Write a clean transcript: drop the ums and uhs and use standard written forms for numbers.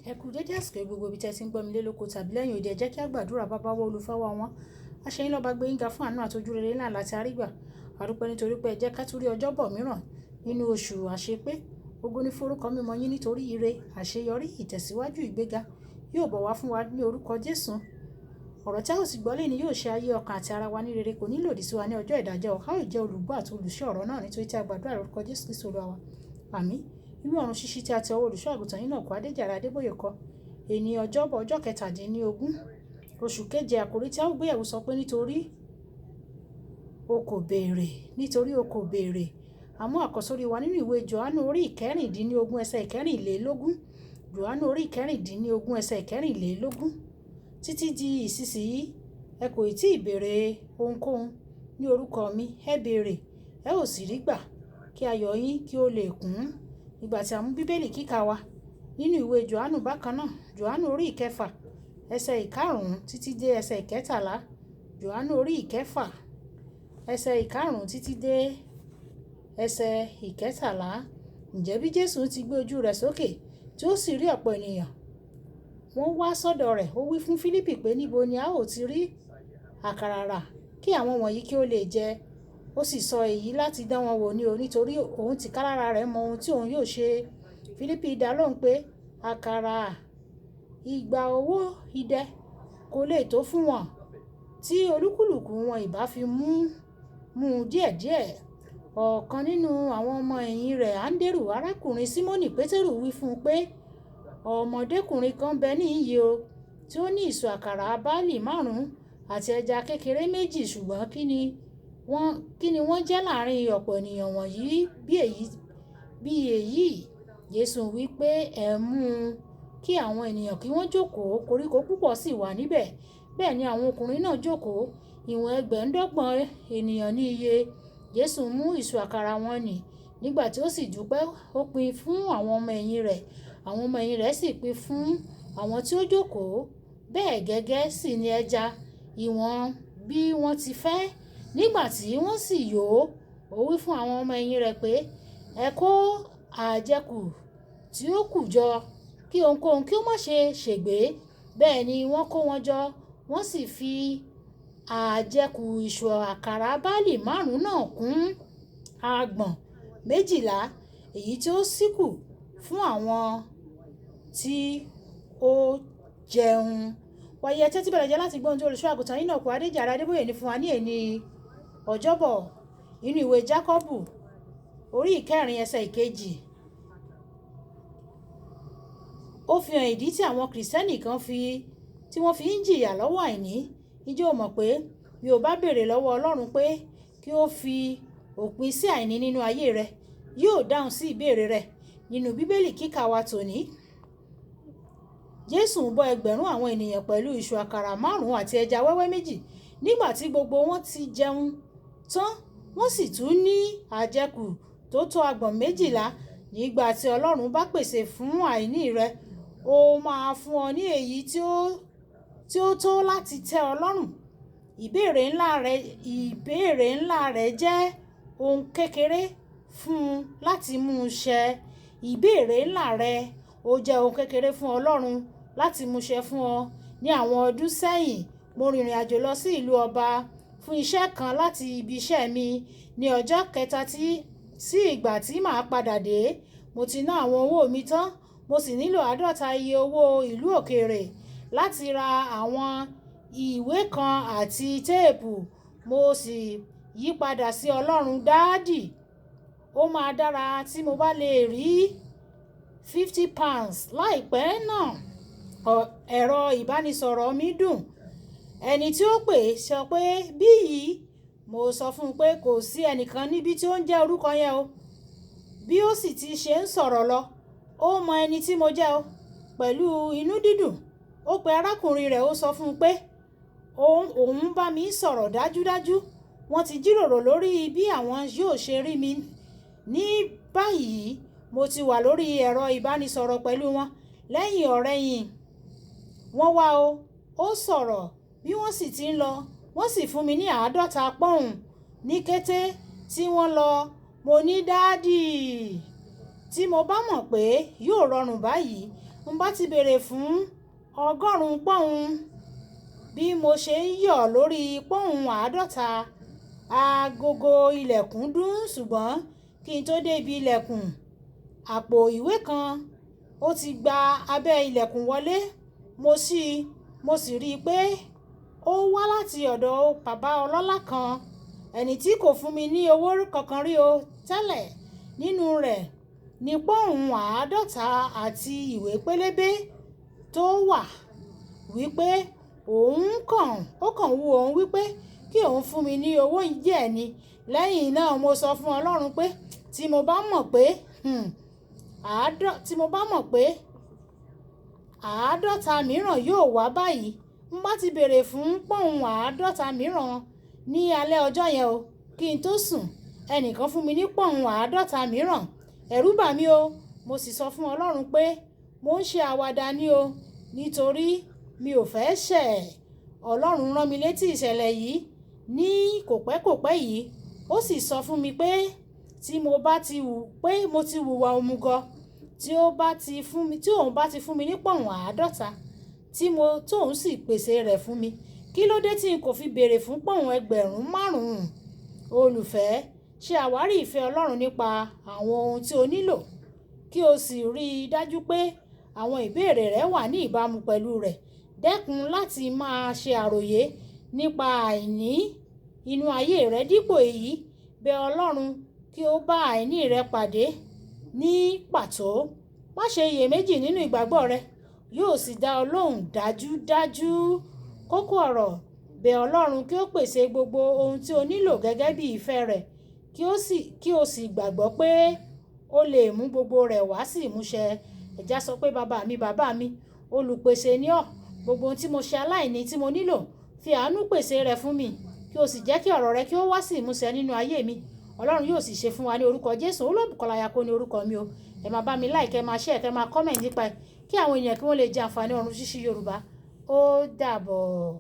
Ẹ kú dédé àsìkò yìí gbogbo ibi tí ẹ ti ń gbọ́ mi lé lóko tàbí lẹ́yìn odi. Ẹ jẹ́ kí a gbàdúrà bàbá wa olùfẹ́ wa wọ́n. A ṣe yín lọ́ba gbé yín ga fún àánú àti ojúrere ńlá láti àrígbà. A dúpẹ́ nítorí pé ẹ jẹ́ ká tún rí ọjọ́ bọ̀ mìíràn nínú oṣù àṣepé. Ògo ni fún orúkọ mímọ́ yín nítorí ire, àṣeyọrí, ìtẹ̀síwájú, ìgbéga yóò bọ̀ wá fún wa ní orúkọ Jésù. Ọ̀rọ̀ tí a ó sì gbọ́ lónìí yóò ṣe ayé ọkàn àti ara wa ní rere, kò ní lòdì sí wa ní ọjọ́ ìdájọ́. A ó jẹ́ olùgbọ́ àti olùṣọ́ ọ̀rọ̀ náà nítorí tí a gbàdúrà lórúkọ Jésù Kristi Olúwa wa. Àmín. Ìwé ọ̀run ṣíṣí tí a ti ọwọ́ olùṣọ́ àgùntàn yín náà kọ Adéjàre Adébóyè kọ. Èní ọjọ́bọ̀ ọjọ́ 17 oṣù keje. Àkòrí tí a ó gbéyẹ̀wò sọ pé nítorí o kò béèrè, nítorí o kò béèrè. Àmú àkọ́sórí wa nínú ìwé Jòhánù orí 16 ẹsẹ̀ 24. Jòhánù orí 16 ẹsẹ̀ 24. Títí di ìsinsìnyí ẹ kò tí ì béèrè ohunkóhun ní orúkọ mi. Ẹ béèrè, ẹ ó sì rí gbà, kí ayọ̀ yín kí ó lè kún. Nígbà tí a mú Bíbélì kíkà wa nínú ìwé Jòhánù bákan náà, Jòhánù orí 6 ẹsẹ̀ 5 títí dé ẹsẹ̀ 13. Jòhánù orí 6 ẹsẹ̀ 5 títí dé ẹsẹ̀ 13. Ǹjẹ́ bí Jésù ti gbé ojú rẹ̀ sókè tí ó sì rí ọ̀pọ̀ ènìyàn, wọ́n wá sọ́dọ̀ rẹ̀. Ó wí fún Fílípì pé níbo ni a ó ti rí àkàrà rà kí àwọn wọ̀nyí kí ó lè jẹ. Ó sì sọ èyí láti dán wọn wò ní o, nítorí òun tìkálára rẹ̀ mọ ohun tí òun yóò ṣe. Fílípì dá lóhùn pé àkàrà igba owó idẹ kò lè tó fún wọn tí olúkúlùkù wọn ìbá fi mú mú díẹ̀díẹ̀. Ọ̀kan nínú àwọn ọmọ ẹ̀yìn rẹ̀, Anderu, arákùnrin Símónì Pétérù, wí fún un pé ọmọdékùnrin kan bẹ níhìn-ín o tí ó ní ìsù àkàrà báálì 5 àti ẹja kékeré 2, ṣùgbọ́n kí ni wọ́n jẹ́ láàrin ọ̀pọ̀ ènìyàn wọ̀nyí bí èyí? Jésù wí pé ẹ mú un kí àwọn ènìyàn kí wọ́n jókòó. Koríko púpọ̀ sì wà níbẹ̀. Bẹ́ẹ̀ ni àwọn ọkùnrin náà jókòó, ìwọ̀n 25,000 ènìyàn ní iye. Jésù mú ìsù àkàrà wọn nì. Nígbà tí ó sì dúpẹ́, ó pín fún àwọn ọmọ ẹ̀yìn rẹ̀. Àwọn ọmọ ẹ̀yìn rẹ̀ sì pín fún àwọn tí ó jókòó. Bẹ́ẹ̀ gẹ́gẹ́ sì ni ẹja, ìwọ̀n bí wọ́n ti fẹ́. Nígbà tí wọ́n sì yó, ó wí fún àwọn ọmọ ẹ̀yìn rẹ̀ pé ẹ kó àjẹkù tí ó kù jọ, kí ohunkóhun kí ó má ṣe ṣègbé. Bẹ́ẹ̀ ni wọ́n kó wọn jọ, wọ́n sì fi àjẹkù ìsù àkàrà báálì 5 náà kún agbọ̀n 12, èyí tí ó sì kù fún àwọn tí ó jẹun. Wàyí ẹ tẹ́tí bẹ̀rẹ̀ jẹ́ láti gbọ́ ohun tí olùṣọ́ àgùntàn yín náà kọ Adéjàre Adébóyè ní fún wa ní èní ọjọ́bọ̀ nínú ìwé Jákọ́bù orí 4 ẹsẹ̀ 2. Ó fi hàn ìdí tí àwọn Kìrìsìtẹ́nì kan fi tí wọ́n fi ń jìyà lọ́wọ́ àìní. Ǹjẹ́ o mọ̀ pé bí o bá béèrè lọ́wọ́ Ọlọ́run pé kí ó fi òpin sí àìní nínú ayé rẹ, yóò dáhùn sí ìbéèrè rẹ. Nínú Bíbélì kíkà wa tòní, Jésù ń bọ́ ẹgbẹ̀rún àwọn ènìyàn pẹ̀lú ìsù àkàrà 5 àti ẹja wẹ́wẹ́ 2. Nígbà tí gbogbo wọn ti jẹun tán, wọ́n sì tún ní àjẹkù tó tó agbọ̀n 12. Nígbà tí Ọlọ́run bá pèsè fún àìní rẹ, ó máa fún ọ ní èyí tí ó tó láti tẹ́ ọ lọ́rùn. Ìbéèrè ńlá rẹ jẹ́ ohun kékeré fún un láti mú ṣẹ. Ìbéèrè ńlá rẹ ó jẹ́ ohun kékeré fún Ọlọ́run láti mú ṣẹ fún ọ. Ní àwọn ọdún sẹ́yìn, mo rìnrìn àjò lọ sí ìlú ọba fún iṣẹ́ kan láti ibi iṣẹ́ mi. Ní ọjọ́ kẹta sí ìgbà tí màá padà dé, mo ti ná àwọn owó mi tán, mo sì nílò 50 iye owó ìlú òkèèrè láti ra àwọn ìwé kan àti téèpù. Mo sì yípadà sí Ọlọ́run. Dáàdì, ó máa dára tí mo bá lè rí £50 láìpẹ́ náà. Ẹ̀rọ ìbánisọ̀rọ̀ mi dùn. Ẹni tí ó pè sọ pé bí yìí, mo sọ fún un pé kò sí ẹnìkan níbí tí ó ń jẹ́ orúkọ yẹn o. Bí ó sì ti ṣe ń sọ̀rọ̀ lọ, ó mọ ẹni tí mo jẹ́ o. Pẹ̀lú inú dídùn, ó pe arákùnrin rẹ̀, ó sọ fún un pé òun bá mi sọ̀rọ̀ dájúdájú. Wọ́n ti jíròrò lórí bí àwọn yóò ṣe rí mi. Ní báyìí, mo ti wà lórí ẹ̀rọ ìbánisọ̀rọ̀ pẹ̀lú wọn. Lẹ́yìn ọ̀rẹ̀yìn, wọ́n wá o. Ó sọ̀rọ̀ bí wọ́n sì ti ń lọ. Wọ́n sì fún mi ní 50 pọ́ùn. Ní kété tí wọ́n lọ, mo ní dáàdì, tí mo bá mọ̀ pé yóò rọrùn báyìí, N bá ti béèrè fún 100 pọ́ùn. Bí mo ṣe ń yọ̀ lórí pọ́ùn 50, agogo ilẹ̀kùn dún, ṣùgbọ́n kí n tó dé ibi ilẹ̀kùn, àpò ìwé kan ó ti gba abẹ́ ilẹ̀kùn wọlé. Mo ṣí i, mo sì rí i pé ó wá láti ọ̀dọ̀ bàbá ọlọ́lá kan, ẹni tí kò fún mi ní owó kankan rí o tẹ́lẹ̀. Nínú rẹ̀ ní pọ́ùn 50 àti ìwé pélébé tó wà wípé ó kàn wù òun wípé kí òun fún mi ní owó díẹ̀ ni. Lẹ́yìn náà mo sọ fún Ọlọ́run pé tí mo bá mọ̀ pé 50 mìíràn yóò wá báyìí, n bá ti béèrè fún pọ́ùn 50 mìíràn ní alẹ́ ọjọ́ yẹn o. Kí n tó sùn, ẹnìkan fún mi ní pọ́ùn 50 mìíràn. Ẹ̀rù bà mí o. Mo sì sọ fún Ọlọ́run pé mò ń ṣe àwàdà ni o, nítorí mi ò fẹ́ ṣẹ̀. Ọlọ́run rán mi létí ìṣẹ̀lẹ̀ yìí ní kòpẹ́kòpẹ́ yìí. Ó sì sọ fún mi pé tí mo bá ti wù pé mo ti wùwà òmùgọ̀, tí òun bá ti fún mi ní pọ́ùn 50, tóun sì pèsè rẹ̀ fún mi, kí ló dé tí n kò fi béèrè fún pọ́ùn 5,000? Olùfẹ́, ṣe àwárí ìfẹ́ Ọlọ́run nípa àwọn ohun tí o nílò, kí o sì rí i dájú pé àwọn ìbéèrè rẹ wà ní ìbámu pẹ̀lú rẹ̀. Dẹ́kun láti máa ṣe àròyé nípa àìní inú ayé rẹ. Dípò èyí, bẹ Ọlọ́run kí ó bá àìní rẹ pàdé ní pàtó. Má ṣe iyèméjì nínú ìgbàgbọ́ rẹ, yóò sì dá ọ lóhùn dájúdájú. Kókó ọ̀rọ̀: bẹ Ọlọ́run kí ó pèsè gbogbo ohun tí o nílò gẹ́gẹ́ bí ìfẹ́ rẹ̀, kí o sì gbàgbọ́ pé ó lè mú gbogbo rẹ̀ wá sí ìmúṣẹ. Ẹ já sọ pé bàbá mi, bàbá mi, olùpèsè ni ọ́. Gbogbo ohun tí mo ṣe aláìní tí mo nílò, fi àánú pèsè rẹ̀ fún mi, kí o sì jẹ́ kí ọ̀rọ̀ rẹ kí ó wá sí ìmúṣẹ nínú ayé mi. Ọlọ́run yóò sì ṣe fún wa ní orúkọ Jésù. Olúbùkọ́lá Ayako ní orúkọ mi o. Ẹ máa bá mi like, ẹ máa share, kẹ máa comment nípa ẹ̀, kí àwọn ènìyàn kí wọ́n lè jẹ àǹfààní ọ̀run ṣíṣí Yorùbá. Ó dàbọ̀.